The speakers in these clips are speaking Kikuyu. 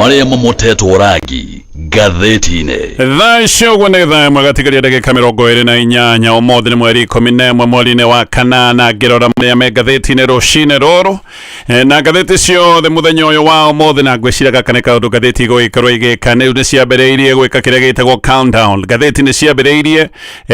Marĩa mamotetwo rangi ngathĩti-inĩ. Thaa icio ũguo nĩ thaa ĩmwe gatigaria ndagĩka 28. Ũmũthĩ nĩ mweri 11 mweri-inĩ wa kanana. Ngĩrora marĩa me ngathĩti-inĩ rũcinĩ rũrũ, na ngathĩti ciothe mũthenya ũyũ wa ũmũthĩ, na ngwĩciria gaka nĩ kaũndũ ngathĩti igũgĩkorwo igĩka. Rĩu nĩ ciambĩrĩirie gwĩka kĩrĩa gĩtagwo countdown. Ngathĩti nĩ ciambĩrĩirie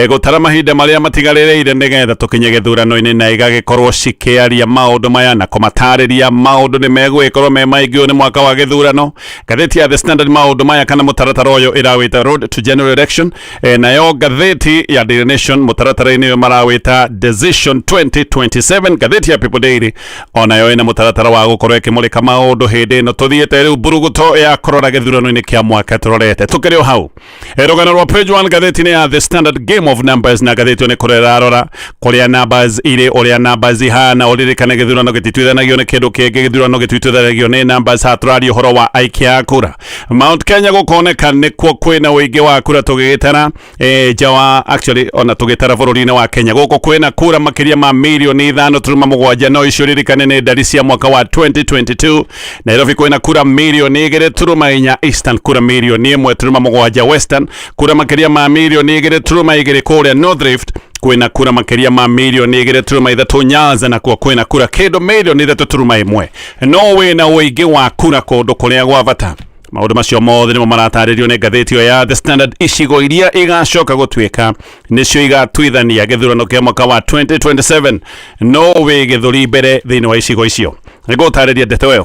gũtara mahinda marĩa matigarĩrĩire nĩgetha tũkinye gĩthurano-inĩ, na igagĩkorwo cikĩaria maũndũ maya na kũmatarĩria maũndũ nĩ megũgĩkorwo me maingĩ. Ũyũ nĩ mwaka wa gĩthurano. Ngathĩti ya The Standard maũndũ maya kana mũtaratara ũyũ ĩrawĩta Road to General Election. Nayo ngathĩti ya Daily Nation mũtaratara-inĩ ũyũ marawĩta Decision 2027. Ngathĩti ya People Daily onayo ĩna mũtaratara wa gũkorwo ĩkĩmũrĩka maũndũ hĩndĩ ĩno tũthiĩte rĩu mburuguto ya kũrora gĩthurano-inĩ kĩa mwaka tũrorete. Tũkĩrĩ o hau, rũgano rwa page 1 ngathĩti-inĩ ya The Standard, Game of Numbers, na ngathĩti ĩyo nĩ kũrĩa ĩrarora kũrĩa numbers irĩ, ũrĩa numbers ihana. Ũririkane gĩthurano gĩtituithanagio nĩ kĩndũ kĩngĩ, gĩthurano gĩtuithanagio nĩ numbers. Haha tũraria ũhoro wa aikia a kura. Mount Kenya gũkoneka nĩkuo kwĩna ũingĩ wa kura tũgĩgĩtara nja wa, actually ona tũgĩtara bũrũri-inĩ wa Kenya, gũkũ kwĩna kura makĩria ma mirioni 5.7, no icio ririkane nĩ ndari cia mwaka wa 2022. Nairobi kwĩna kura mirioni 2.4, Eastern kura mirioni 1.7, Western kura makĩria ma mirioni 2.2, kũrĩa North Rift kwĩna kura makĩria ma mirioni 2.3, Nyanza nakuo kwĩna kura kĩndũ mirioni 3.1. No wĩna ũingĩ wa kura kũndũ kũrĩa gwa bata. Maũndũ macio mothe nĩmo maratarĩrio nĩ ngathĩti ĩyo ya The Standard. Icigo iria igacoka gũtuĩka nĩcio igatuithania gĩthurano kĩa mwaka wa 2027, no wĩ gĩthũri mbere thĩinĩ wa icigo icio. Nĩngũgũtarĩria ndeto ĩyo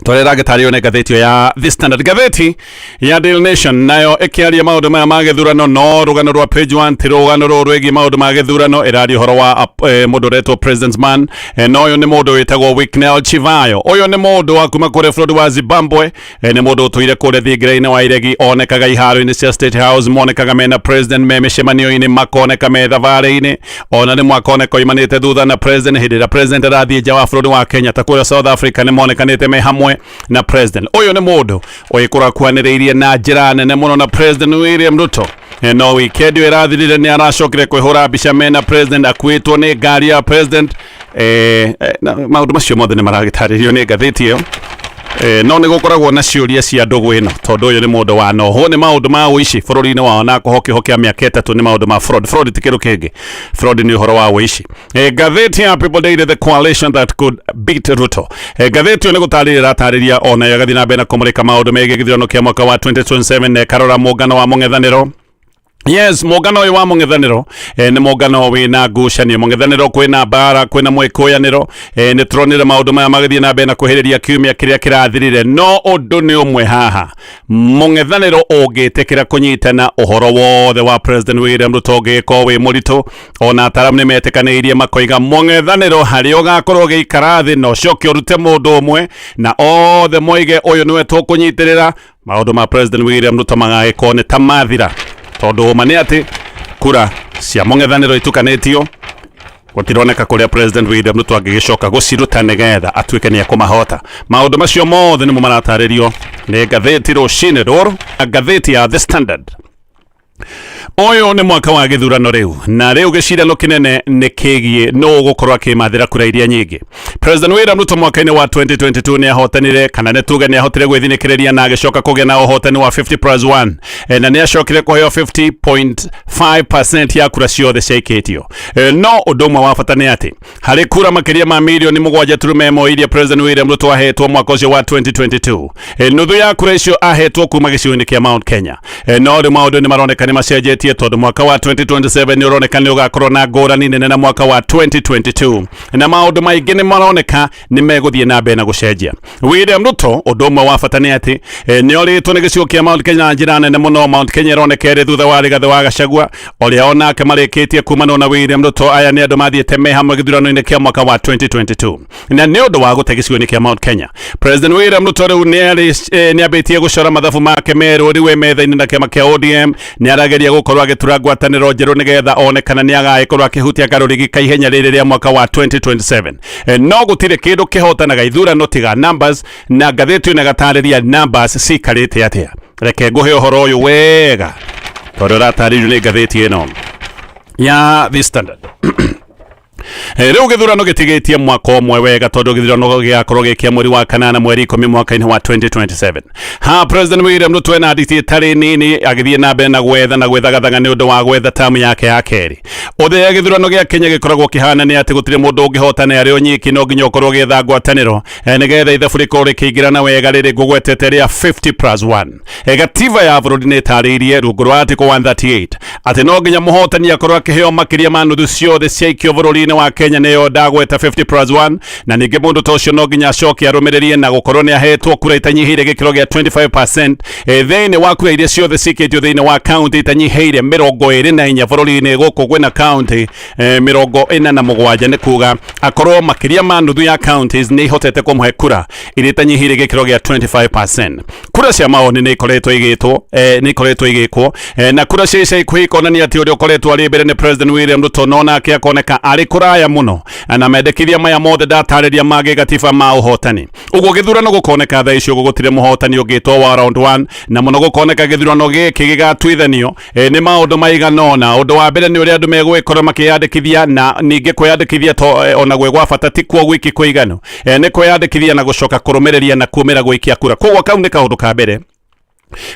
twarĩa ĩragĩtarĩrio nĩ ngathĩti ĩyo ya The Standard. Ngathĩti ya Daily Nation nayo ĩkĩaria maũndũ maya ma gĩthurano, no rũgano rwa page 1 ti rũgano rũrũ rwĩgiĩ maũndũ ma gĩthurano. Ĩraria ũhoro wa mũndũ ũretwo President's Man. No ũyũ nĩ mũndũ wĩtagwo Wicknell Chivayo. Ũyũ nĩ mũndũ wa kuma kũrĩa bũrũri wa Zimbabwe. Nĩ mũndũ ũtũire kũrĩa thingira-inĩ wa iregi, onekaga iharo-inĩ cia State House, monekaga mena president me mĩcemanio-inĩ, makoneka me thabarĩ-inĩ, ona nĩ mwakoneka oimanĩte thutha na president hĩndĩ ĩrĩa president arathiĩ nja wa bũrũri wa Kenya, ta kũrĩa South Africa nĩ monekanĩte me hamwe na president. Ũyũ nĩ mũndũ ũgĩkorwo akuhanĩrĩirie na njĩra nene mũno na President William Ruto. No weekend ĩyo ĩrathirire nĩ aracokire kwĩhũra mbica mena president akuĩtwo nĩ ngari ya president. Na maũndũ macio mothe nĩ maragĩtarĩrio nĩ ngathĩti ĩyo. No nĩ gũkoragwo na ciũria cia ndũgũ ĩno, tondũ ũyũ nĩ mũndũ wa nohwo nĩ maũndũ ma ũici bũrũri-inĩ wao na kũhokio kĩoho kĩa mĩaka 3 nĩ maũndũ ma fraud. Fraud ti kĩndũ kĩngĩ, fraud nĩ ũhoro wa ũici. Ngathĩti ya People Daily, The Coalition That Could Beat Ruto. Ngathĩti ĩyo nĩ gũtarĩria ĩratarĩria, onayo ĩgathiĩ na mbere na kũmũrĩka maũndũ megiĩ gĩthurano kĩa mwaka wa 2027, na ĩkarora mũngano wa mũng'ethanĩro. Yes, mũngano ũyũ wa mũng'ethanĩro nĩ mũngano wĩna ngucanio. Mũng'ethanĩro kwĩna mbara, kwĩna mwĩkũyanĩro. Nĩ tũronire maũndũ maya magĩthiĩ na mbere na kwĩhĩrĩria kiumia kĩrĩa kĩrathirire, no ũndũ nĩ ũmwe haha: mũng'ethanĩro ũngĩtĩkĩra kũnyitana, ũhoro wothe wa President William Ruto ũngĩgĩkorwo wĩ mũritũ. Ona ataramu nĩ metĩkanĩirie makoiga mũng'ethanĩro harĩa ũgakorwo ũgĩikara thĩ na ũcoke ũrute mũndũ ũmwe na othe moige ũyũ nĩwe tũkũnyitĩrĩra, maũndũ ma President William Ruto magagĩkorwo nĩ ta mathira, tondũ ũma nĩ atĩ kura cia mũng'ethanĩro itukanĩtio, gũtironeka kũrĩa President William Ruto angĩgĩcoka gũciruta nĩgetha atuĩke nĩ ekũmahota. Maũndũ macio mothe nĩmo maratarĩrio nĩ ngathĩti rũcinĩ rũrũ. Ngathĩti ya The Standard, ũyũ nĩ mwaka wa gĩthurano rĩu, na rĩu gĩcirano kĩnene nĩ kĩgiĩ nũ ũgũkorwo akĩmathĩra kura iria nyingĩ. President William Ruto mwaka-inĩ wa 2022 nĩ ahotanire, kana nĩ tuge nĩ ahotire gwĩthinĩkĩrĩria na agĩcoka kũgĩa na ũhotani wa 50 plus 1, na nĩ acokire kũheo 50.5% ya kura ciothe ciaikĩtio. No ũndũ ũmwe wa bata nĩ atĩ harĩ kura makĩria ma mirioni 7.1 iria President William Ruto ahetwo mwaka ũcio wa 2022, nuthu ya kura icio ahetwo kuma gĩcigo-inĩ kĩa Mount Kenya. No rĩu maũndũ nĩ maroneka nĩ macenjetie, tondũ mwaka wa 2027 nĩ ũroneka nĩ ũgakorwo na ngũrani nene na mwaka wa 2022, na maũndũ maingĩ nĩ maroneka nĩ megũthiĩ na mbere na gũcenjia. William Ruto, ũndũ ũmwe wa bata nĩ atĩ nĩ orĩtwo nĩ gĩcigo kĩa Mount Kenya na njĩra nene mũno. Mount Kenya ĩroneka ĩrĩ thutha wa Rigathĩ wa Gachagua, ũrĩa onake marĩkĩtie kumanwo na William Ruto. Aya nĩ andũ mathiĩte me hamwe gĩthurano-inĩ kĩa mwaka wa 2022, na nĩ ũndũ wa gũte gĩcigo-inĩ kĩa Mount Kenya, President William Ruto rĩu nĩ ambĩtie gũcora mathabu make merũ. Rĩu e metha-inĩ na kĩama kĩa ODM, nĩ arageria gũkorwo agĩtura ngwatanĩro njerũ nĩgetha one kana nĩ agagĩkorwo akĩhutia karũrigi ka ihenya rĩrĩ rĩa mwaka wa 2027. No gũtirĩ kĩndũ kĩhotanaga ithurano tiga numbers, na ngathĩti ĩno ĩgatarĩria numbers cikarĩte atĩa. Reke ngũhe ũhoro ũyũ wega tondũ ũratarĩrio nĩ ngathĩti ĩno ya The Standard. Rĩu gĩthurano gĩtigĩtie mwaka ũmwe wega, tondũ gĩthurano gĩgakorwo gĩ kĩa mweri wa kanana, mweri 10, mwaka-inĩ wa 2027. Ha President William Ruto ena nditi ĩtarĩ nini agĩthiĩ na mbere na gwetha na gwĩthagathaga nĩ ũndũ wa gwetha tamu yake ya kerĩ. Ũrĩa gĩthurano gĩa Kenya gĩkoragwo kĩhana nĩ atĩ gũtirĩ mũndũ ũngĩhotana arĩ o nyiki, no nginya ũkorwo ũgĩetha ngwatanĩro nĩgetha ithabu rĩkorwo rĩkĩingĩrana wega, rĩrĩ ngũgwetete rĩa 50 plus 1. Gatiba ya bũrũri nĩ ĩtarĩirie rungu rwa article 138 atĩ no nginya mũhotani akorwo akĩheo makĩria ma nuthu ciothe ciaikio bũrũri-inĩ wa Kenya, nĩyo ndagweta 50 plus 1. Na ningĩ mũndũ ta ũcio no nginya acoke arũmĩrĩrie na gũkorwo nĩ ahetwo kura itanyihĩire gĩkĩro gĩa 25% thĩinĩ wa kura iria ciothe cikĩtio thĩinĩ wa kaunti itanyihĩire 24 bũrũri-inĩ. Gũkũ kwĩna kaunti 47, nĩ kuga akorwo makĩria ma nuthu ya counties nĩ ihotete kũmũhe kura iria itanyihĩire gĩkĩro gĩa 25%. Kura cia maoni nĩ ikoretwo igĩtwo, nĩ ikoretwo igĩkwo, na kura cia ica ikuhĩ ikonania atĩ ũrĩa ũkoretwo arĩ mbere nĩ President William Ruto, no nake akoneka arĩ kũraya mũno na mendekithia maya mothe ndatarĩria ma gĩgatiba ma ũhotani. Ũguo gĩthurano gũkoneka thaa icio gũtirĩ mũhotani ũngĩtwo wa round 1, na mũno gũkoneka gĩthurano gĩkĩ gĩgatuithanio nĩ maũndũ maigana ũna. Ũndũ wa mbere nĩ ũrĩa andũ megũgĩkorwo makĩyandĩkithia, na ningĩ kwĩyandĩkithia to ona gwĩ gwa bata, ti kuo gwiki kũiganu, nĩ kwĩyandĩkithia na gũcoka kũrũmĩrĩria na kumĩra gũikia kura. Koguo kau nĩ kaũndũ ka mbere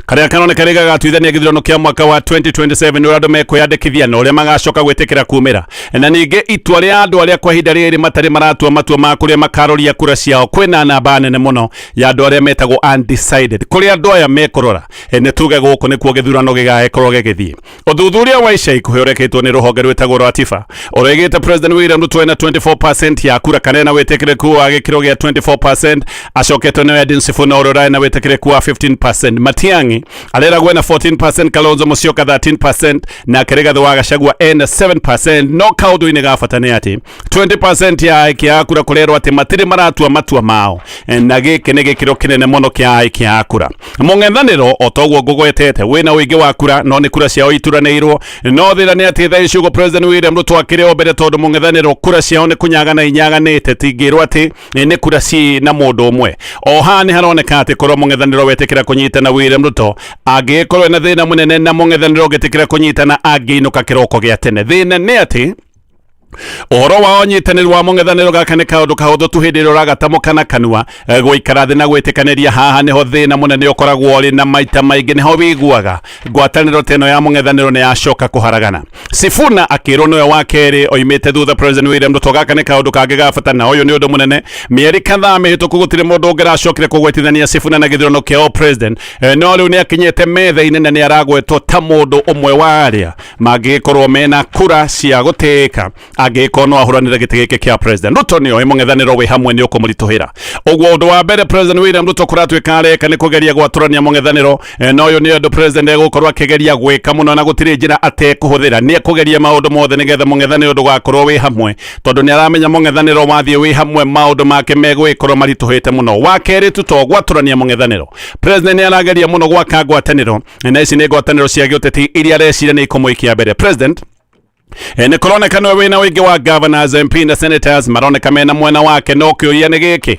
karĩa karoneka rĩ gagatuithania gĩthurano kĩa mwaka wa 2027, nĩ ũrĩa andũ mekwĩyandĩkithia na ũrĩa magacoka gwĩtĩkĩra kumĩra. Na ningĩ itua rĩa andũ arĩa kwa ihinda rĩrĩ matarĩ maratua matua ma kũrĩa makaroria kura ciao. Kwĩna namba nene mũno ya andũ arĩa metagwo undecided. Kũrĩa andũ aya mekũrora, nĩ tuge gũkũ nĩkuo gĩthurano gĩgagĩkorwo gĩgĩthiĩ. Ũthuthuria wa ica ikuhĩ ũrekĩtwo nĩ rũhonge rwĩtagwo rwa TIFA ũroigĩte President William Ruto ena 24% ya kura, kana ena wĩtĩkĩrĩku wa gĩkĩro gĩa 24%, acoketwo nĩ Edwin Sifuna ũrĩa ũrarĩ na wĩtĩkĩrĩku wa 15%. Matiang'i areragwo ena 14%, Kalonzo Musyoka 13%, nake Rigathi wa Gachagua ena 7%. No kaũndũ-inĩ ga bata nĩ atĩ 20% ya aikia a kura kũrerwo atĩ matirĩ maratua matua mao, na gĩkĩ nĩ gĩkĩro kĩnene mũno kĩa aikia a kura. Mũng'ethanĩro o toguo ngũgwetete wĩna ũingĩ wa kura, no nĩ kura ciao ituranĩirwo. No thĩna nĩ atĩ thaa ici ũguo President William Ruto akĩrĩ o mbere, tondũ mũng'ethanĩro kura ciao nĩ kũnyagana inyaganĩte, tingĩrwo atĩ nĩ kura ci na mũndũ ũmwe. O haha nĩ haroneka atĩ korwo mũng'ethanĩro wetĩkĩra kũnyitana, William Ruto angĩgĩkorwo ena thĩna mũnene, na mũng'ethanĩro ũngĩtĩkĩra kũnyitana angĩinũka kĩroko gĩa tene. Thĩna nĩ atĩ ũhoro wa ũnyitanĩri wa mũng'ethanĩro, gaka nĩ kaũndũ kahũthũ tu hĩndĩ ĩrĩa ũragatamũka na kanua. Gũikara thĩ na gwĩtĩkanĩria, haha nĩho thĩna mũnene ũkoragwo ũrĩ, na maita maingĩ nĩho wĩiguaga ngwatanĩro ta ĩno ya mũng'ethanĩro nĩ yacoka kũharagana. Sifuna akĩrwo nĩwe wa kerĩ oimĩte thutha President William Ruto. Gaka nĩ kaũndũ kangĩ ga bata, na ũyũ nĩ ũndũ mũnene. Mĩeri kadhaa mĩhĩtũku gũtirĩ mũndũ ũngĩracokire kũgwetithania Sifuna na gĩthurano kĩa o president, no rĩu nĩ akinyĩte metha-inĩ na nĩ aragwetwo ta mũndũ ũmwe wa arĩa mangĩgĩkorwo mena kura cia gũtĩĩka angĩgĩkorwo no ahũranĩre gĩtĩ gĩkĩ kĩa president. Ruto nĩoĩ mũng'ethanĩro wĩ hamwe nĩ ũkũmũritũhĩra. Ũguo ũndũ wa mbere President William Ruto kũratuĩka areka nĩ kũgeria gwatũrania mũng'ethanĩro. Na ũyũ nĩ ũndũ president egũkorwo akĩgeria gwĩka mũno, na gũtirĩ njĩra atekũhũthĩra. Nĩ ekũgeria maũndũ mothe nĩgetha mũng'ethanĩro ndũgakorwo wĩ hamwe, tondũ nĩ aramenya mũng'ethanĩro wathiĩ wĩ hamwe maũndũ make megũgĩkorwo maritũhĩte mũno. Wa kerĩ, tu to gwatũrania mũng'ethanĩro, president nĩ arageria mũno gwaka ngwatanĩro, na ici nĩ ngwatanĩro cia gĩũteti iria areciria nĩ ikũmũikia mbere president. Nĩ kũroneka nĩwe wĩna ũingĩ wa governors, MP na senators maroneka mena mwena wake. No kĩũria nĩ gĩkĩ,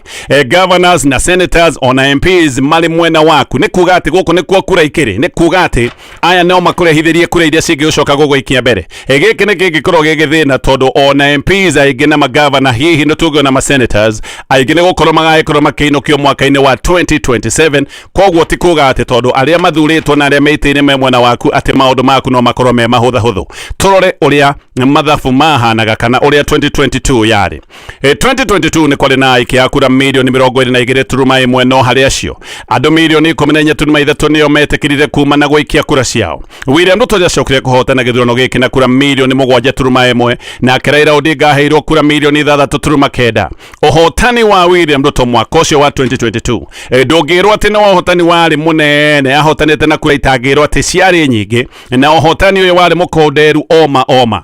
governors na senators ona MPs marĩ mwena waku, nĩ kuga atĩ gũkũ nĩkuo kura ikĩrĩ, nĩ kuga atĩ aya no makũrehithĩrie kura iria cingĩgũcoka gũgũikia mbere. Gĩkĩ nĩ kĩngĩkorwo gĩ gĩthĩna, tondũ ona MPs aingĩ na magavana, hihi nĩ tuge ona masenators aingĩ, nĩ gũkorwo magagĩkorwo makĩinũkio mwaka-inĩ wa 2027. Koguo ti kuga atĩ tondũ arĩa mathurĩtwo na arĩa meitĩ-inĩ me mwena waku atĩ maũndũ maku no makorwo me mahũthahũthũ. Tũrore ũrĩa mathabu mahanaga kana ũrĩa 2022 yarĩ. 2022 nĩ kwarĩ na aikia a kura mirioni 22.1, no harĩ acio andũ mirioni 14.3 nĩo metĩkĩrire kuma na gũikia kura ciao. William Ruto nĩacokire kũhotana gĩthurano gĩkĩ na kura mirioni 7.1, nake Raila Odinga aheirwo kura mirioni 6.9. Ũhotani wa William Ruto mwaka ũcio wa 2022, ndũngĩrwo atĩ nĩ ũhotani warĩ mũnene, ahotanĩte na kura itangĩrwo atĩ ciarĩ nyingĩ, na ũhotani ũyũ warĩ mũkonderu oma oma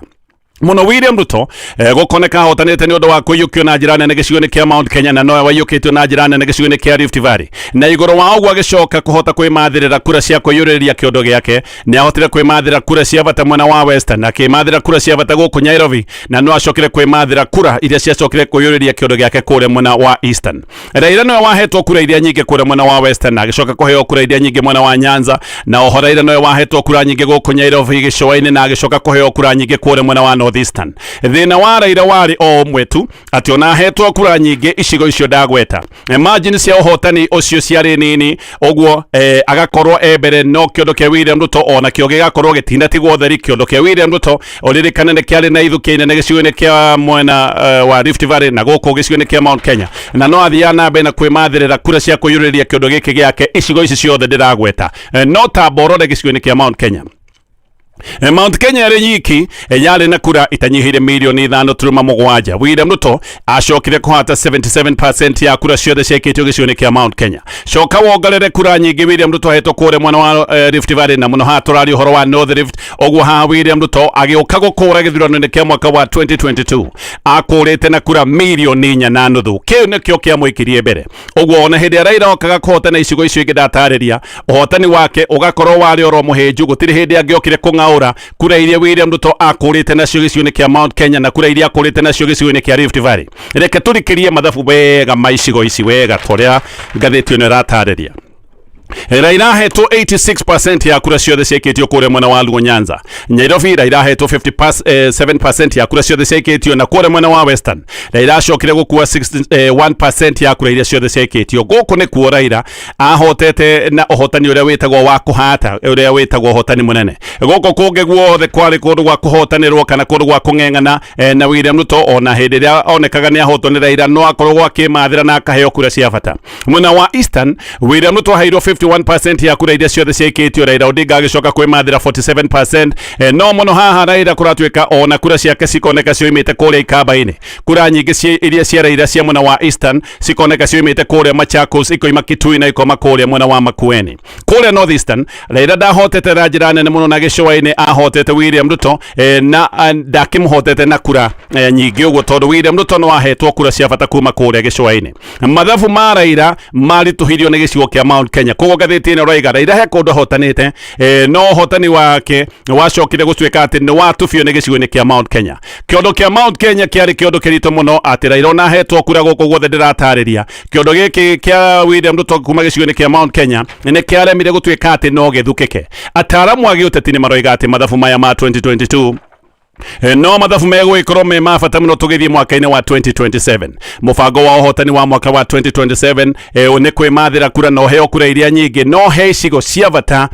muno. William Ruto gũkoneka ahotanĩte nĩ ũndũ wa kũiyũkio na njĩra nene gĩcigo-inĩ kĩa Mount Kenya, na nowe waiyũkĩtio na njĩra nene gĩcigo-inĩ kĩa Rift Valley, na igũrũ wa ũguo agĩcoka kũhota kwĩmathĩrĩra kura cia kũiyũrĩrĩria kĩondo gĩake. Nĩ ahotire kwĩmathĩra kura cia bata mwena wa Western, akĩmathĩra kura cia bata gũkũ Nairobi, na no acokire kwĩmathĩra kura iria ciacokire kũiyũrĩrĩria kĩondo gĩake kũrĩa mwena wa Eastern. Raila nĩwe wahetwo kura iria nyingĩ kũrĩa mwena wa Western, na agĩcoka kũheo kura iria nyingĩ mwena wa Nyanza, na oho Raila nĩwe wahetwo kura nyingĩ gũkũ Nairobi gĩcũa-inĩ, na agĩcoka kũheo kura nyingĩ kũrĩa mwena wa North. North Eastern. Thĩna wa Raila warĩ o ũmwe tu, atĩ ona ahetwo kura nyingĩ icigo icio ndagweta, margin cia ũhotani ũcio ciarĩ nini ũguo, agakorwo e mbere, no kĩondo kĩa William Ruto ona kĩo gĩgakorwo gĩtinatigwo theri. Kĩondo kĩa William Ruto, ũririkane, nĩ kĩarĩ na ithukĩ nene gĩcigo-inĩ kĩa mwena wa Rift Valley na gũkũ gĩcigo-inĩ kĩa Mount Kenya, na no athiaga na mbere na kwĩmathĩrĩra kura cia kũiyũrĩrĩria kĩondo gĩkĩ gĩake icigo ici ciothe ndĩragweta. No tamba ũrore gĩcigo-inĩ kĩa Mount Kenya. Mount Kenya ĩrĩ nyiki yarĩ na kura itanyihĩire mirioni 5.7. William Ruto acokire kũhata 77% ya kura ciothe ciaikĩtio gĩcigo-inĩ kĩa Mount Kenya. Coka wongerere kura nyingĩ William Ruto ahetwo kũrĩa mwena wa Rift Valley, na mũno haha tũraria ũhoro wa North Rift. Ũguo haha William Ruto agĩũka gũkũra gĩthurano-inĩ kĩa mwaka wa 2022 akũrĩte na kura mirioni 4.5. Kĩu nĩkĩo kĩamũikirie mbere. Ũguo ona hĩndĩ ĩrĩa Raila okaga kũhotana icigo icio ingĩ ndatarĩria, ũhotani wake ũgakorwo warĩ oro mũhĩnju. Gũtirĩ hĩndĩ angĩokire kũng'aũra kura iria William Ruto akũrĩte nacio gĩcigo-inĩ kĩa Mount Kenya na kura iria akũrĩte nacio gĩcigo-inĩ kĩa Rift Valley. Reke tũrikĩrie mathabu wega ma icigo ici wega ta ũrĩa ngathĩti ĩno ĩratarĩria. Raila ahetwo 86% ya kura ciothe ciaikĩtio kũrĩa mwena wa Luo Nyanza. Nairobi Raila ahetwo 57% ya kura ciothe ciaikĩtio, na kũrĩa mwena wa Western Raila acokire gũkua 61% ya kura iria ciothe ciaikĩtio. Gũkũ nĩkuo Raila ahotete na ũhotani ũrĩa wĩtagwo wa kũhata, ũrĩa wĩtagwo ũhotani mũnene. Gũkũ kũngĩ guothe kwarĩ kũndũ gwa kũhotanĩrwo kana kũndũ gwa kũng'eng'ana, na William Ruto ona hĩndĩ ĩrĩa onekaga nĩ ahotwo nĩ Raila no akoragwo akĩmathĩra na akaheo kura cia bata. Mwena wa Eastern William Ruto aheirwo 51% ya kura iria ciothe ciaikĩtio, Raila Odinga agĩcoka kwĩmathĩra 47%. No mũno haha Raila kũratuĩka ona kura ciake cikoneka cioimĩte kũrĩa ikamba-inĩ. Kura nyingĩ iria cia Raila cia mwena wa Eastern cikoneka cioimĩte kũrĩa Machakos, ikoima Kitui na ikoma kũrĩa mwena wa Makueni. Kũrĩa North Eastern Raila ndahotete na njĩra nene mũno, na gĩcũa-inĩ ahotete William Ruto, na ndakĩmũhotete na kura nyingĩ ũguo, tondũ William Ruto no ahetwo kura cia bata kuma kũrĩa gĩcũa-inĩ. Mathabu ma Raila maritũhirio nĩ gĩcigo kĩa Mount Kenya. Koguo ngathĩti ĩno ĩroiga Raila he kũndũ ahotanĩte, no ũhotani wake wacokire gũtuĩka atĩ nĩ watubio nĩ gĩcigo-inĩ kĩa Mount Kenya. Kĩondo kĩa Mount Kenya kĩarĩ kĩondo kĩritũ mũno, atĩ Raila ona ahetwo kura gũkũ guothe ndĩratarĩria, kĩondo gĩkĩ kĩa William Ruto kuma gĩcigo-inĩ kĩa Mount Kenya nĩ kĩaremire gũtuĩka atĩ no gĩthukĩke. Ataaramu a gĩũteti nĩ maroiga atĩ mathabu maya ma 2022 no mathabu megũgĩkorwo me ma bata mũno tũgĩthiĩ mwaka-inĩ wa 2027. Mũbango wa ũhotani wa mwaka wa 2027 nĩ kwĩmathĩra kura na ũheo kura iria nyingĩ, no he icigo cia bata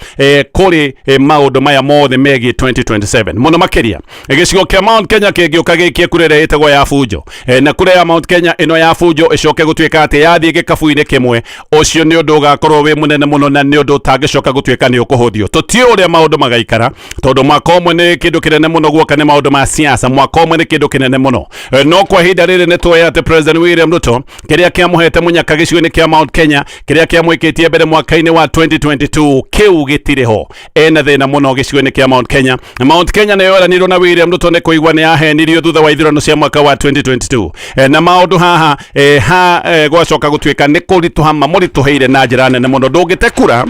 kũrĩ maũndũ maya mothe megiĩ 2027. Mũno makĩria gĩcigo kĩa Mount Kenya kĩngĩũka gĩikie kura ĩrĩa ĩtagwo ya bunjo, na kura ya Mount Kenya ĩno ya bunjo ĩcoke gũtuĩka atĩ yathiĩ gĩkabu-inĩ kĩmwe, ũcio nĩ ũndũ ũgakorwo wĩ mũnene mũno na nĩ ũndũ ũtangĩcoka gũtuĩka nĩ ũkũhũthio. Tũtiũĩ ũrĩa maũndũ magaikara, tondũ mwaka ũmwe nĩ kĩndũ kĩnene mũno guoka nĩ maũndũ ma siasa. Mwaka ũmwe nĩ kĩndũ kĩnene mũno. No kwa ihinda rĩrĩ nĩ tũĩ atĩ President William Ruto, kĩrĩa kĩamũhete mũnyaka gĩcigo-inĩ kĩa Mount Kenya, kĩrĩa kĩamwĩkĩtie mbere mwaka-inĩ wa 2022, kĩu gĩtirĩ ho. Ena thĩna mũno gĩcigo-inĩ kĩa Mount Kenya. Mount Kenya nĩ yoranirwo na William Ruto nĩ kũigua nĩ yahenirio thutha wa ithurano cia mwaka wa 2022. Na maũndũ haha ha gwacoka gũtuĩka nĩ kũritũha mamũritũhĩire na njĩra nene mũno. Ndũngĩte kura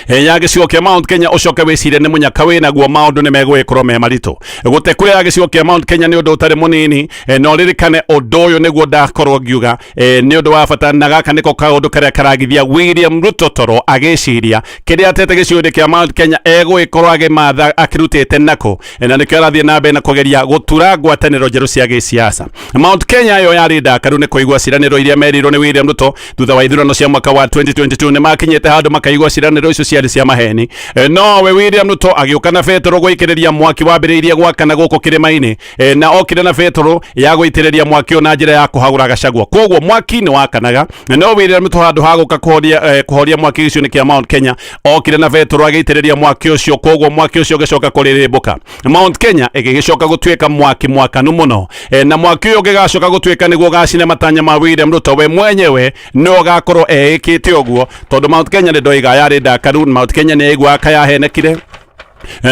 ya gĩcigo kĩa Mount Kenya ũcoke wĩcirie nĩ mũnyaka wĩ naguo, maũndũ nĩ megũgĩkorwo me maritũ. Gũte kura ya gĩcigo kĩa Mount Kenya nĩ ũndũ ũtarĩ mũnini. Na ũririkane ũndũ ũyũ nĩguo ndakorwo ngiuga, nĩ ũndũ wa bata, na gaka nĩko kaũndũ karĩa karagithia William Ruto toro agĩciria kĩrĩa atete gĩcigo-inĩ kĩa Mount Kenya egũgĩkorwo agĩmatha akĩrutĩte nako. Na nĩkĩo arathiĩ na mbere na kũgeria gũtura ngwatanĩro njerũ cia gĩsiasa. Mount Kenya yo yarĩ ndakaru nĩ kũigua ciĩranĩro iria merirwo nĩ William Ruto thutha wa ithurano cia mwaka wa 2022. Nĩ makinyĩte handũ makaigua ciĩranĩro icio ciarĩ cia maheni. Nowe William Ruto agĩũka na betũrũ gũikĩrĩria mwaki wambĩrĩirie gwakana gũkũ kĩrĩma-inĩ, na okire na betũrũ ya gũitĩrĩria mwaki ũyũ na njĩra ya kũhagũra Gachagua. Koguo mwaki nĩ wakanaga, no William Ruto handũ ha gũka kũhoria mwaki gĩcigo-inĩ kĩa Mount Kenya, okire na betũrũ agĩitĩrĩria mwaki ũcio. Koguo mwaki ũcio ũgĩcoka kũrĩrĩmbũka, Mount Kenya ĩgĩgĩcoka gũtuĩka mwaki mwakanu mũno. Na mwaki ũyũ ũngĩgacoka gũtuĩka nĩguo ũgacina matanya ma William Ruto, we mwenyewe no ũgakorwo eĩkĩte ũguo, tondũ Mount Kenya nĩ ndoiga yarĩ ndakaru. Mount Kenya nĩ yaiguaga kayahenekire,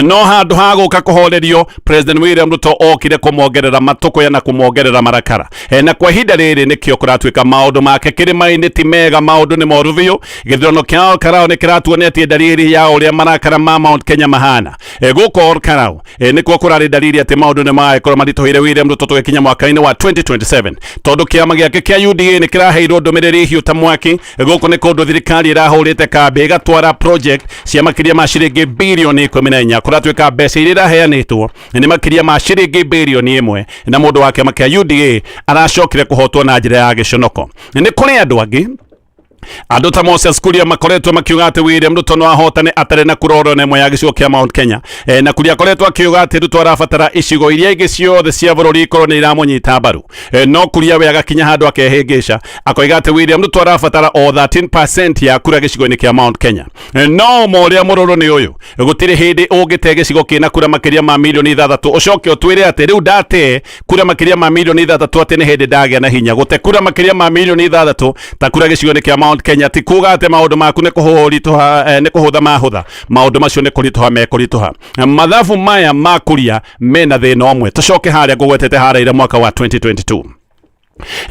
no handũ ha gũka kũhorerio, President William Ruto okire kũmongerera matũkũya na kũmongerera marakara. Na kwa ihinda rĩrĩ nĩkĩo kũratuĩka maũndũ make kĩrĩma-inĩ ti mega, maũndũ nĩ moru biũ. Gĩthurano kĩa Olkarau nĩ kĩratuonetie ndariri ya ũrĩa marakara ma Mount Kenya mahana. Gũkũ Olkarau nĩkuo kũrarĩ ndariri atĩ maũndũ nĩ magagĩkorwo maritũhĩire William Ruto tũgĩkinya mwaka-inĩ wa 2027, tondũ kĩama gĩake kĩa UDA nĩ kĩraheirwo ndũmĩrĩri hiũ ta mwaki. Gũkũ nĩ kũndũ thirikari ĩrahũrĩte kambĩ ĩgatwara project cia makĩria ma ciringi birioni ikũmi na 4 kũratuĩka mbeca iria iraheanĩtwo nĩ makĩria ma ciringi birioni 1, na mũndũ wa kĩama kĩa UDA aracokire kũhotwo na njĩra ya gĩconoko. Nĩ kũrĩ andũ angĩ, andũ ta Moses Kuria, makoretwo makiuga atĩ William Ruto no ahotane atarĩ na kura oro na ĩmwe ya gĩcigo kĩa Mount Kenya. Na Kuria akoretwo akiuga atĩ Ruto arabatara icigo iria ingĩ ciothe cia bũrũri ikorwo nĩ iramũnyita mbaru. No Kuria we agakinya handũ akehĩngĩca, akoiga atĩ William Ruto arabatara o 13% ya kura gĩcigo-inĩ kĩa Mount Kenya. No ma ũrĩa mũrũrũ nĩ ũyũ, gũtirĩ hĩndĩ ũngĩte gĩcigo kĩna kura makĩria ma mirioni 6, ũcoke ũtwĩre atĩ rĩu ndate kura makĩria ma mirioni 6 atĩ nĩ hĩndĩ ndagĩa na hinya. Gũte kura makĩria ma mirioni 6 ta kura gĩcigo-inĩ kĩa Mount Kenya ti kuga atĩ maũndũ maku nĩ kũhũritũha, nĩ kũhũtha mahũtha. Maũndũ macio nĩ kũritũha mekũritũha. Mathabu maya ma Kuria mena thĩna ũmwe. Tũcoke harĩa ngũgwetete harĩa mwaka wa 2022,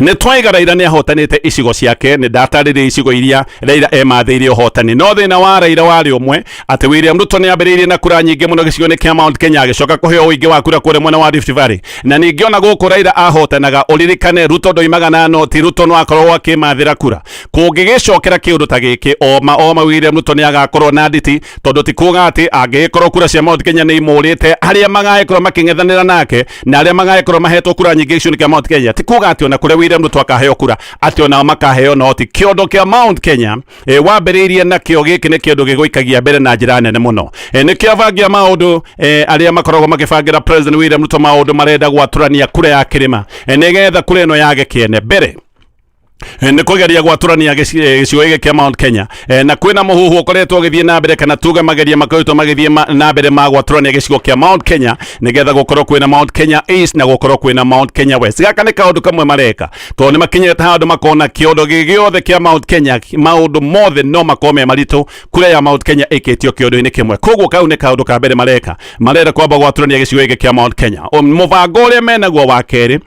nĩ twaiga Raila nĩ ahotanĩte icigo ciake. Nĩ ndatarĩria icigo iria Raila emathĩire ũhotani, no thĩna wa Raila warĩ ũmwe, atĩ William Ruto nĩ ambĩrĩirie na kura nyingĩ mũno gĩcigo-inĩ kĩa Mount Kenya, agĩcoka kũheo ũingĩ wa kura kũrĩa mwena wa Rift Valley. Na ningĩ ona gũkũ Raila ahotanaga, ũririkane Ruto ndoimaga na noti, Ruto no akorwo akĩmathĩra kura. Kũngĩgĩcokera kĩũndũ ta gĩkĩ, oma oma William Ruto nĩ agakorwo na nditi, tondũ ti kuga atĩ angĩgĩkorwo kura cia Mount Kenya nĩ imũrĩte, arĩa magagĩkorwo makĩng'ethanĩra nake na arĩa magagĩkorwo mahetwo kura nyingĩ gĩcigo-inĩ kĩa Mount Kenya, ti kuga atĩ ona kũrĩa William Ruto akaheo kura atĩ onao makaheo noti. Kĩondo kĩa Mount Kenya wambĩrĩirie nakĩo, gĩkĩ nĩ kĩndũ gĩgũikagia mbere na njĩra nene mũno. Nĩkĩo abangi a maũndũ, arĩa makoragwo makĩbangĩra President William Ruto maũndũ, marenda gwatũrania kura ya kĩrĩma, nĩgetha kura ĩno yage kĩene. Mbere nĩ kũgeria gwatũrania gĩcigo gĩkĩ kĩa Mount Kenya. Na kwĩna mũhuhu ũkoretwo ũgĩthiĩ na mbere, kana tuge mageria makoretwo magĩthiĩ na mbere ma gwatũrania gĩcigo kĩa Mount Kenya, nĩgetha gũkorwo kwĩna Mount Kenya East na gũkorwo kwĩna Mount Kenya West. Gaka nĩ kaũndũ kamwe mareka, tondũ nĩ makinyĩte handũ makona kĩondo gĩothe kĩa Mount Kenya, maũndũ mothe no makorwo me maritũ kura ya Mount Kenya ĩkĩtio kĩondo-inĩ kĩmwe. Koguo kau nĩ kaũndũ ka mbere mareka, marenda kwamba gwatũrania gĩcigo gĩkĩ kĩa Mount Kenya. Mũbango ũrĩa menaguo wa kerĩ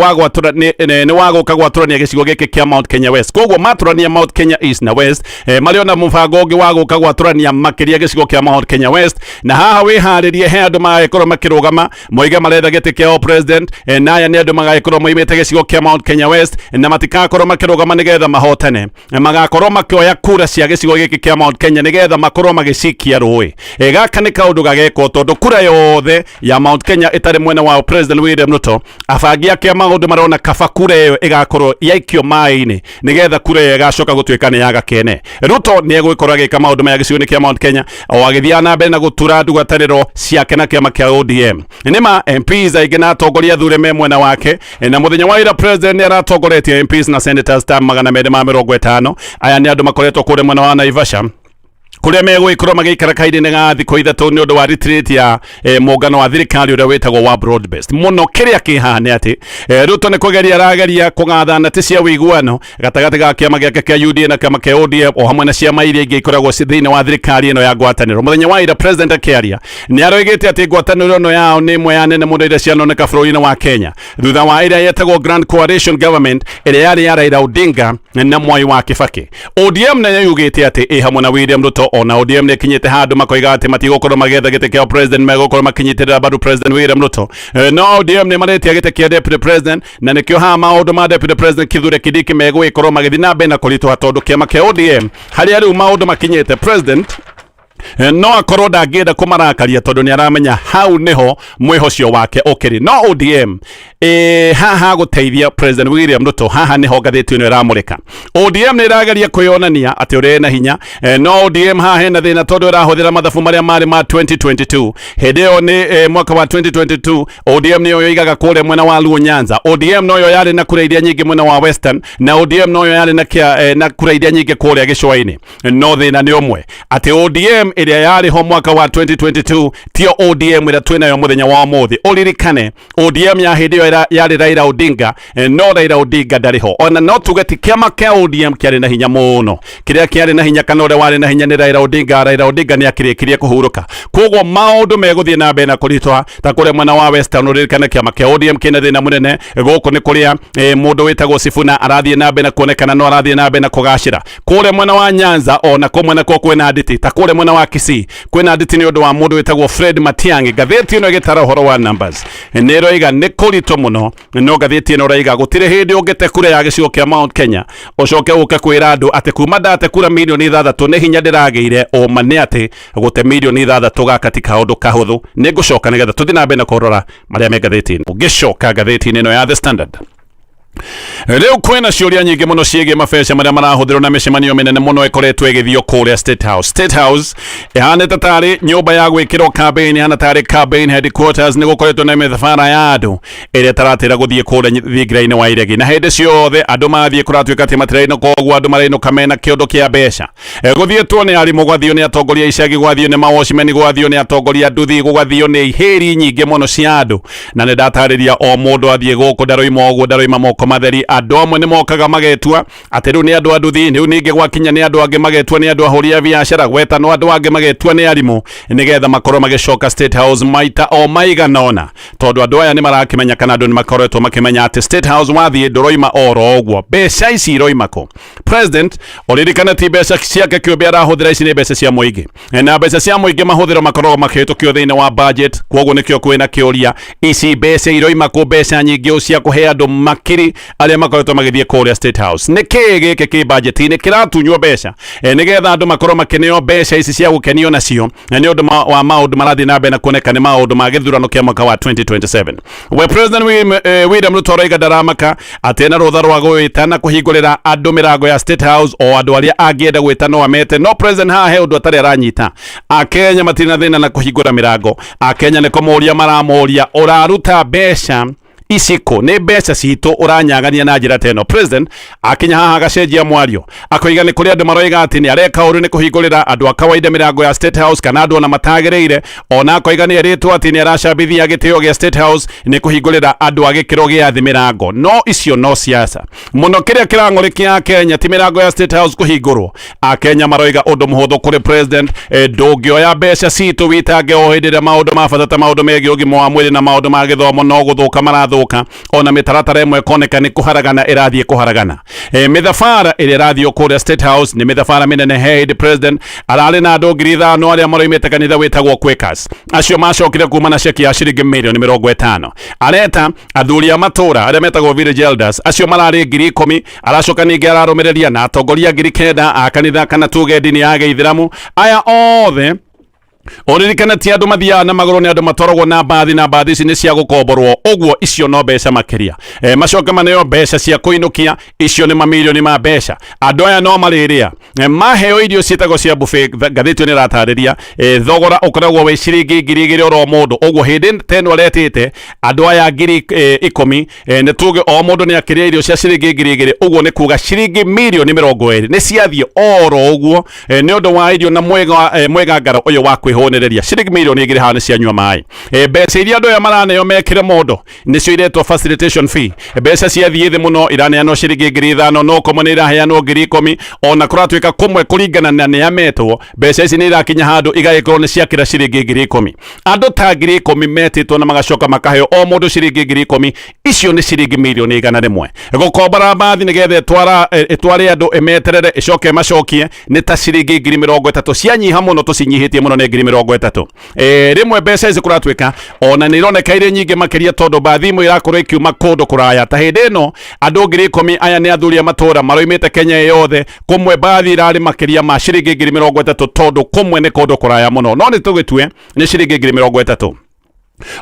wa gwatũra nĩ wa gũka gwatũrania gĩcigo gĩkĩ kĩa Mount Kenya West. Koguo matũrania Mount Kenya East na West, marĩ ona mũbango ũngĩ wa gũka gwatũrania makĩria gĩcigo kĩa Mount Kenya West. Na haha wĩharĩrie, he andũ magagĩkorwo makĩrũgama moige marenda gĩtĩ kĩa president, na aya nĩ andũ magagĩkorwo moimĩte gĩcigo kĩa Mount Kenya West, na matikakorwo makĩrũgama nĩgetha mahotane, magakorwo makĩoya kura cia gĩcigo gĩkĩ kĩa Mount Kenya nĩgetha makorwo magĩcikia rũĩ. Gaka nĩ kaũndũ gagekwo, tondũ kura yothe ya Mount Kenya ĩtarĩ mwena wa President William Ruto, abangi ake a maũndũ marona kaba kura ĩyo ĩgakorwo yaikio maĩ-inĩ, nĩgetha kura ĩyo ĩgacoka gũtuĩka nĩ yaga kene. Ruto nĩ egũgĩkorwo agĩka maũndũ maya gĩcigo-inĩ kĩa Mount Kenya o agĩthiaga na mbere na gũtura ngwatanĩro ciake na kĩama kĩa ODM. Nĩma MPs aingĩ na atongoria athure me mwena wake, na mũthenya wa ira president nĩ aratongoretie MPs na senators ta 250. Aya nĩ andũ makoretwo kũrĩa mwena wa Naivasha, kũrĩa megũgĩkorwo magĩikara kahinda-inĩ ga thikũ 3 nĩ ũndũ wa retreat ya mũngano wa thirikari ũrĩa wĩtagwo wa broad based mũno. Kĩrĩa kĩ haha nĩ atĩ Ruto nĩ kũgeria arageria kũgatha nati cia ũiguano gatagatĩ ga kĩama gĩake kĩa UDA na kĩama kĩa ODM, o hamwe na ciama iria ingĩ ikoragwo ci thĩinĩ wa thirikari ĩno ya ngwatanĩro. Mũthenya wa ira president akĩaria nĩ aroigĩte atĩ ngwatanĩro ĩno yao nĩ ĩmwe ya nene mũno iria cianoneka bũrũri-inĩ wa Kenya thutha wa ĩrĩa yetagwo Grand Coalition Government, ĩrĩa yarĩ ya Raila Odinga na Mwai wa Kibaki. ODM nayo yugĩte atĩ ĩ hamwe na William Ruto. Ona ODM nĩ ĩkinyĩte handũ makoiga atĩ matigũkorwo magĩetha gĩtĩ kĩa president, megũkorwo makĩnyitĩrĩra mbaru President William Ruto. No ODM nĩ maretia gĩtĩ kĩa deputy president, na nĩkĩo haha maũndũ ma deputy president Kithure Kindiki megũgĩkorwo magĩthiĩ na mbere na kũritũha, tondũ kĩama kĩa ODM harĩa rĩu maũndũ makinyĩte, president no akorwo ndangĩenda kũmarakaria, tondũ nĩ aramenya hau nĩho mwĩhocio wake ũkĩrĩ. No ODM haha gũteithia President William Ruto, haha nĩho ngathĩti ĩno ĩramũrĩka. ODM nĩ ĩrageria kwĩyonania atĩ ũrĩa ĩna hinya, no ODM haha hena thĩna, tondũ ĩrahũthĩra mathabu marĩa marĩ ma 2022. Hĩndĩ ĩyo nĩ mwaka wa 2022, ODM nĩyo yoigaga kũrĩa mwena wa Luo Nyanza, ODM noyo yarĩ na kura iria nyingĩ mwena wa Western, na ODM noyo yarĩ na kura iria nyingĩ kũrĩa gĩcũa-inĩ. No thĩna nĩ ũmwe, atĩ ODM ĩrĩa yarĩ ho mwaka wa 2022 tio ODM ĩrĩa twĩnayo mũthenya wa ũmũthĩ. Ũririkane ODM ya hĩndĩ ĩyo yarĩ Raila Odinga, no Raila Odinga ndarĩ ho. Ona no tuge ti kĩama kĩa ODM kĩarĩ na hinya mũno. Kĩrĩa kĩarĩ na hinya, kana ũrĩa warĩ na hinya, nĩ Raila Odinga. Raila Odinga nĩ akĩrĩkirie kũhurũka, koguo maũndũ megũthiĩ na mbere na kũritũha. Ta kũrĩa mwena wa Western, ũririkane kĩama kĩa ODM kĩna thĩna mũnene. Gũkũ nĩ kũrĩa mũndũ wĩtagwo Sifuna arathiĩ na mbere na kuonekana no arathiĩ na mbere na kũgacĩra. Kũrĩa mwena wa Nyanza ona kũmwe nakuo kwĩna nditi, ta kũrĩa mwena wa wa Kisii kwĩna nditi nĩ ũndũ wa mũndũ wĩtagwo Fred Matiang'i. Ngathĩti ĩno ĩgĩtara ũhoro wa numbers nĩ ĩroiga nĩ kũritũ mũno, no ngathĩti ĩno ĩroiga gũtirĩ hĩndĩ ũngĩte kura ya gĩcigo kĩa Mount Kenya ũcoke ũke kwĩra andũ atĩ kuma ndate kura mirioni 6 nĩ hinya ndĩragĩire. Ũma nĩ atĩ gũte mirioni 6 gaka ti kaũndũ kahũthũ. Nĩ ngũcoka nĩgetha tũthiĩ na mbere na kũrora marĩa me ngathĩti-inĩ. Ũngĩcoka ngathĩti-inĩ ĩno ya The Standard, rĩu kwĩna ciũria nyingĩ mũno ciĩgiĩ mabeca marĩa marahũthĩrwo na mĩcemanio mĩnene mũno ĩkoretwo ĩgĩthio kũrĩa State House. State House ĩhanĩte tarĩ nyũmba ya gwĩkĩrwo campaign, ĩhana tarĩ campaign headquarters. Nĩ gũkoretwo na mĩthabara ya andũ ĩrĩa ĩtaratĩra gũthiĩ kũrĩa thingira-inĩ wa iregi, na hĩndĩ ciothe andũ mathiĩ kũratuĩka atĩ matirainũka ũguo, andũ marainũka mena kĩondo kĩa mbeca. Gũthiĩtwo nĩ arimũ, gwathio nĩ atongoria a icagi, gwathio nĩ mawatchmen, gwathio nĩ atongoria nduthi, gũgathio nĩ ihĩri nyingĩ mũno cia andũ. Na nĩ ndatarĩria o mũndũ athiĩ gũkũ ndaroima ũguo, ndaroima moko matheri. Andũ amwe nĩ mokaga magetua atĩ rĩu nĩ andũ a nduthi, rĩu ningĩ gwakinya nĩ andũ angĩ magetua nĩ andũ ahũri a biacara, gwetanwo andũ angĩ magetua nĩ arimũ, nĩgetha makorwo magĩcoka State House maita o maigana ũna, tondũ andũ aya nĩ marakĩmenya kana andũ nĩ makoretwo makĩmenya atĩ State House wathiĩ ndũroima oro ũguo. Mbeca ici iroima kũ? President ũririkane ti mbeca ciake kĩũmbe arahũthĩra, ici nĩ mbeca cia mũingĩ, na mbeca cia mũingĩ mahũthĩro makoragwo makĩhĩtũkio thĩinĩ wa budget. Koguo nĩkĩo kwĩna kĩũria, ici mbeca iroima kũ, mbeca nyingĩ cia kũhe andũ makiri arĩa makoretwo magĩthiĩ kũrĩa State House? Nĩ kĩĩ gĩkĩ kĩ budget-inĩ kĩratunywo mbeca nĩgetha andũ makorwo makĩneo mbeca ici cia gũkenio nacio na nĩ ũndũ wa maũndũ marathiĩ na mbere na kuoneka nĩ maũndũ ma gĩthurano kĩa mwaka wa 2027? We President William Ruto araiga ndaramaka atĩ ena rũtha rwa gwĩta na kũhingũrĩra andũ mĩrango ya State House, o andũ arĩa angĩenda gwĩta no amete. No president haha he ũndũ atarĩ aranyita. Akenya matirĩ na thĩna na kũhingũra mĩrango, Akenya nĩ kũmũria maramũria, ũraruta mbeca ici kũ? Nĩ mbeca citũ ũranyagania na njĩra ta ĩno? President akinya haha agacenjia mwario, akoiga nĩ kũrĩ andũ maroiga atĩ nĩ areka ũru nĩ kũhingũrĩra andũ a kawaida mĩrango ya State House kana andũ ona matagĩrĩire. Ona akoiga nĩ erĩtwo atĩ nĩ aracambithia gĩtĩo gĩa State House nĩ kũhingũrĩra andũ a gĩkĩro gĩa thĩ mĩrango. No icio no siasa mũno. Kĩrĩa kĩrang'ũrĩkia Akenya ti mĩrango ya State House kũhingũrwo. Akenya maroiga ũndũ mũhũthũ kũrĩ president: ndũngĩoya mbeca citũ witange o hĩndĩ ĩrĩa maũndũ ma bata ta maũndũ megiĩ ũgima wa mwĩrĩ na maũndũ ma gĩthomo no gũthũka marathũka, ona mĩtaratara ĩmwe ĩkoneka nĩ kũharagana ĩrathiĩ kũharagana. Mĩthabara ĩrĩa ĩrathiĩ kũrĩa State House nĩ mĩthabara mĩnene. He hĩndĩ president ararĩ na andũ 5,000 arĩa maroimĩte kanitha wĩtagwo Quakers, acio macokire kuma na ceki ya ciringi mirioni 50. Areta athuri a matũra arĩa metagwo village elders, acio mararĩ 10,000. Aracoka ningĩ ararũmĩrĩria na atongoria 9,000 a kanitha kana tuge ndini ya gĩithĩramu. Aya othe ũririkane ti andũ mathiaga na magũrũ, nĩ andũ matwaragwo na mbathi, na mbathi ici nĩ cia gũkomborwo, ũguo icio no mbeca makĩria. Macoke maneo mbeca cia kũinũkia, icio nĩ mamirioni ma mbeca. Andũ aya no marĩrĩa maheo irio ciĩtagwo cia buffet. Ngathĩti ĩyo nĩ ĩratarĩria thogora ũkoragwo wĩ ciringi 2,000 oro mũndũ. Ũguo hĩndĩ ta ĩno aretĩte andũ aya 10,000, nĩ tuge o mũndũ nĩ akĩrĩa irio cia ciringi 2,000, ũguo nĩ kuga ciringi mirioni 20 nĩ ciathiĩ oro ũguo nĩ ũndũ wa irio na mwega mwegangaro ũyũ wa kwĩhũnĩrĩria. Ciringi mirioni 2 haha nĩ cianyua maĩ. Mbeca iria andũ aya maraneo mekĩre mondo nĩcio iretwo facilitation fee. Mbeca ciathiĩ thĩ mũno, iraneanwo ciringi 5,000, no kũmwe nĩ iraheanwo 10,000. Ona kũratuĩka kũmwe kũringana na nĩa metwo, mbeca ici nĩ irakinya handũ igagĩkorwo nĩ ciakĩra ciringi 10,000. Andũ ta 10,000 metĩtwo na magacoka makaheo o mũndũ ciringi 10,000, icio nĩ ciringi mirioni 100. Gũkombora mbathi nĩgetha ĩtware andũ, ĩmeterere, ĩcoke ĩmacokie nĩ ta ciringi 30,000. Cianyiha mũno, tũcinyihĩtie mũno, nĩ 30,000. Rĩmwe mbeca ici kũratuĩka ona nĩ ironeka irĩ nyingĩ makĩria, tondũ mbathi imwe irakorwo ikiuma kũndũ kũraya. Ta hĩndĩ ĩno andũ 10,000 aya nĩ athuri a matũra maroimĩte Kenya yothe, kũmwe mbathi irarĩ makĩria ma ciringi 30,000, tondũ kũmwe nĩ kũndũ kũraya mũno. No nĩ tũgĩtue nĩ ciringi 30,000.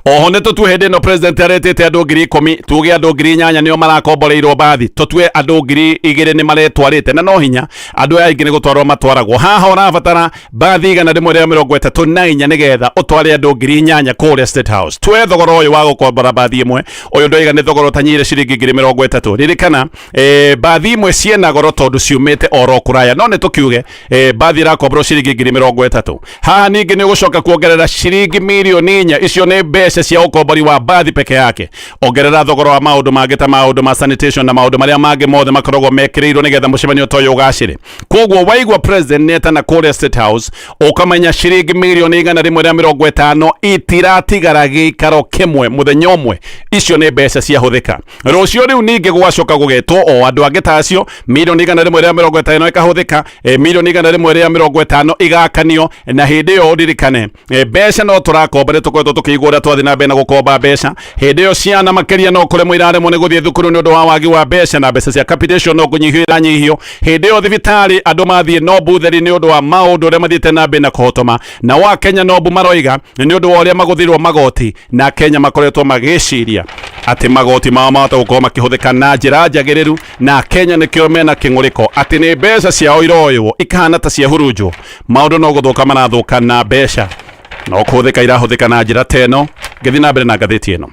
Oho nĩ tũtue hĩndĩ ĩno president aretĩte andũ 10,000, tuge andũ 8,000 nĩo marakomboreirwo mbathi, tũtue andũ 2,000 nĩ maretwarĩte, na no hinya andũ aya aingĩ nĩ gũtwarwo matwaragwo. Haha ũrabatara mbathi 134 nĩgetha ũtware andũ 8,000 kũrĩa State House. Tue thogora ũyũ wa gũkombora mbathi ĩmwe ũyũ ndoiga nĩ thogora ũtanyihire ciringi 30,000. Ririkana mbathi imwe ciĩna goro tondũ ciumĩte oro kũraya, no nĩ tũkiuge mbathi ĩrakomborwo ciringi 30,000. Haha ningĩ nĩ ũgũcoka kuongerera ciringi mirioni 4, icio nĩ Mbeca cia ũkombori wa mbathi peke yake, ongerera thogora wa maũndũ mangĩ ta maũndũ ma sanitation na maũndũ marĩa mangĩ mothe makoragwo mekĩrĩirwo nĩgetha mũcemanio ta ũyũ ũgacĩre. Koguo waigua president nĩetana kũrĩa State House, ũkamenya ciringi 150,000,000 itiratigara gĩikaro kĩmwe mũthenya ũmwe. Icio nĩ mbeca ciahũthĩka. Rũciũ rĩu ningĩ gũgacoka gũgetwo o andũ angĩ ta acio, 150,000,000 ĩkahũthĩka, 150,000,000 igakanio. Na hĩndĩ ĩyo ũririkane, mbeca no tũrakomba, nĩ tũkoretwo tũkĩigua ũrĩa twathiĩ na mbere na gũkomba mbeca. Hĩndĩ ĩyo ciana makĩria no kũremwo iraremwo nĩ gũthiĩ thukuru nĩ ũndũ wa wagi wa mbeca, na mbeca cia capitation no kũnyihio iranyihio. Hĩndĩ ĩyo thibitarĩ andũ mathiĩ no mbutheri nĩ ũndũ wa maũndũ ũrĩa mathiĩte na mbere na kũhotoma. Na wa Kenya no mbu maroiga nĩ ũndũ wa ũrĩa magũthirwo magoti, na Kenya makoretwo magĩciria atĩ magoti mao mahota gũkorwo makĩhũthĩka na njĩra njagĩrĩru, na Kenya nĩkĩo mena kĩng'ũrĩko atĩ nĩ mbeca ciao iroywo ikahana ta ciahurunjwo. Maũndũ no gũthũka marathũka na mbeca no kũhũthĩka irahũthĩka na njĩra ta ĩno. Ngĩthiĩ na mbere na ngathĩti ĩno,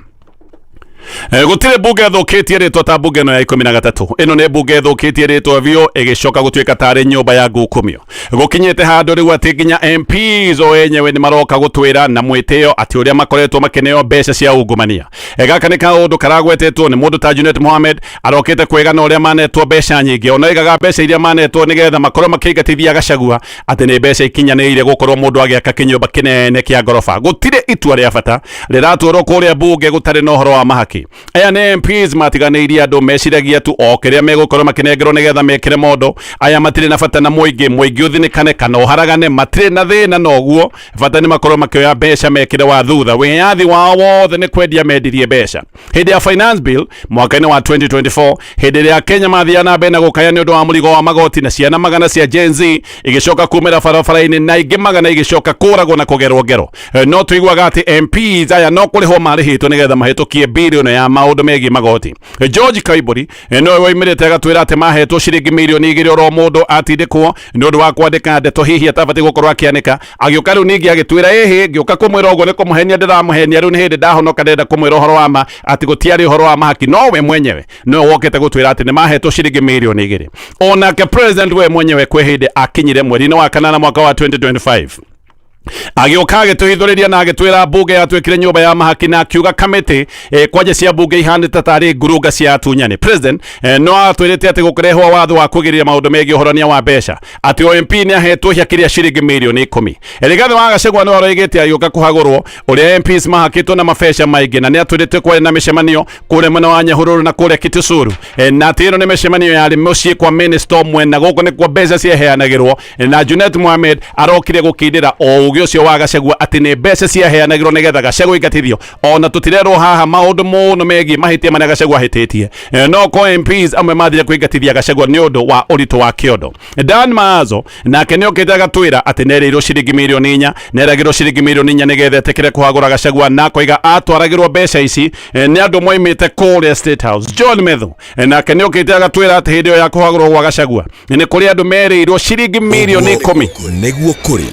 gũtirĩ mbunge ĩthũkĩtie rĩtwa ta mbunge ĩno ya 13. Ĩno nĩ mbunge ĩthũkĩtie rĩtwa biũ, ĩgĩcoka gũtuĩka tarĩ nyũmba ya ngukumio. Gũkinyĩte handũ rĩu atĩ nginya MPs o enyewe nĩ maroka gũtwĩra na mwĩtĩo atĩ ũrĩa makoretwo makĩneo mbeca cia ungumania. Gaka nĩ kaũndũ karagwetetwo nĩ mũndũ ta Junet Mohamed, arokĩte kwĩgana ũrĩa manetwo mbeca nyingĩ. Ona oigaga mbeca iria manetwo nĩgetha makorwo makĩingatithia Gachagua atĩ nĩ mbeca ikinyanĩire gũkorwo mũndũ agĩaka kĩnyũmba kĩnene kĩa ngoroba. Gũtirĩ itua rĩa bata rĩratwarwo kũrĩa mbunge gũtarĩ na ũhoro wa mahaki. Aya nĩ MPs matiganĩirie andũ, meciragia tu o kĩrĩa megũkorwo makĩnengerwo nĩgetha mekĩre mondo. Aya matirĩ na bata na mũingĩ, mũingĩ ũthinĩkane kana ũharagane, matirĩ na thĩna na ũguo. Bata nĩ makorwo makĩoya mbeca mekĩre wa thutha. Wĩyathi wao wothe nĩ kwendia mendirie mbeca. Hĩndĩ ya finance bill mwaka-inĩ wa 2024, hĩndĩ ĩrĩa Kenya mathiaga na mbere na gũkaya nĩ ũndũ wa mũrigo wa magoti, na ciana magana cia Gen Z igĩcoka kumĩra barabara-inĩ, na ingĩ magana igĩcoka kũragwo na kũgerwo ngero, no tũiguaga atĩ MPs aya no kũrĩhwo marĩhĩtwo nĩgetha mahĩtũkie bilioni ya maũndũ megiĩ magoti. George Koimburi nowe woimĩrĩte agatwĩra atĩ mahetwo ciringi 2 million oro mũndũ atindĩkwo nĩ ũndũ wa kwandĩka ndeto hihi atabatiĩ gũkorwo akĩanĩka. Agĩũka rĩu ningĩ agĩtwĩra ĩhĩ, ngĩũka kũmwĩra ũguo nĩ kũmũhenia ndĩramũhenia, rĩu nĩ hĩndĩ ndahonoka, ndĩrenda kũmwĩra ũhoro wa ma atĩ gũtiarĩ ũhoro wa mahaki. No we mwenyewe nowe wokĩte gũtwĩra atĩ nĩ mahetwo ciringi 2 million. Onake president we mwenyewe kwĩ hĩndĩ akinyire mweri-inĩ wa kanana mwaka wa 2025, agĩũka agĩtũhithũrĩria na agĩtwĩra mbunge yatuĩkire nyũmba ya mahaki, na akiuga kamĩtĩ kwanja cia mbunge ihanĩte tarĩ ngurunga cia atunyani. President no atwĩrĩte atĩ gũkĩrehwo watho wa kũgirĩrĩria maũndũ megiĩ ũhorania wa mbeca, atĩ o MP nĩ ahetwo hiakĩria ciringi 10 million. Rigathĩ wa Gachagua nĩ aroigĩte agĩũka kũhagũrwo ũrĩa MPs mahakĩtwo na mabeca maingĩ, na nĩ atwĩrĩte kwarĩ na mĩcemanio kũrĩa mwena wa Nyahururu na kũrĩa Kitisuru, na atĩ ĩno nĩ mĩcemanio yarĩ mũciĩ kwa minister ũmwe, na gũkũ nĩkuo mbeca ciaheanagĩrwo. Na Junet Mohamed arokire gũkindĩra o ũgĩ ũcio wa Gachagua atĩ nĩ mbeca ciaheanagĩrwo nĩgetha Gachagua ingatithio. Ona tũtirerwo haha maũndũ mũno megiĩ mahĩtia marĩa Gachagua ahĩtĩtie, no ko MPs amwe mathire kũingatithia Gachagua nĩ ũndũ wa ũritũ wa kĩondo. Dan Maazo nake nĩ okĩte agatwĩra atĩ nerĩirwo ciringi 4 million, neragĩrwo ciringi 4 million nĩgetha etĩkĩre kũhagũra Gachagua, na akoiga atwaragĩrwo mbeca ici nĩ andũ moimĩte kũrĩa State House. John Methu nake nĩ okĩte agatwĩra atĩ hĩndĩ ĩyo ya kũhagũrwo gwa Gachagua nĩ kũrĩ andũ merĩirwo ciringi 10 million, Nĩguo kũrĩ.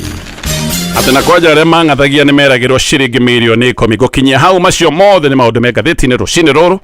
Atĩ na kwanja arĩa mang'athagia nĩ meragĩrwo ciringi 10 million. Gũkinyia hau, macio mothe nĩ maũndũ me ngathĩti-inĩ rũcinĩ rũrũ.